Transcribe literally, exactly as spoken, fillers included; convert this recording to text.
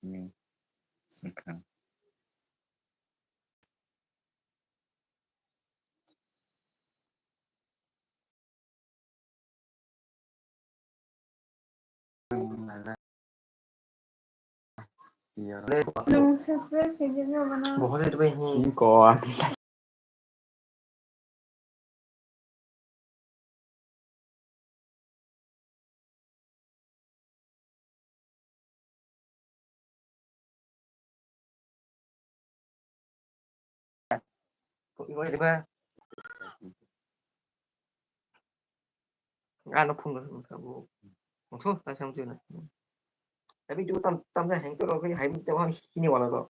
ni swkang. Nwng subscribe khaijak ya bono? Bohot bai hi? Ko. Ibo riba. Ano phone ga, phone ga, bo. Mangso, ta sam juna. Tapi tu tam, tam sa heng tu ro, hai mi tu ham hini wala ro.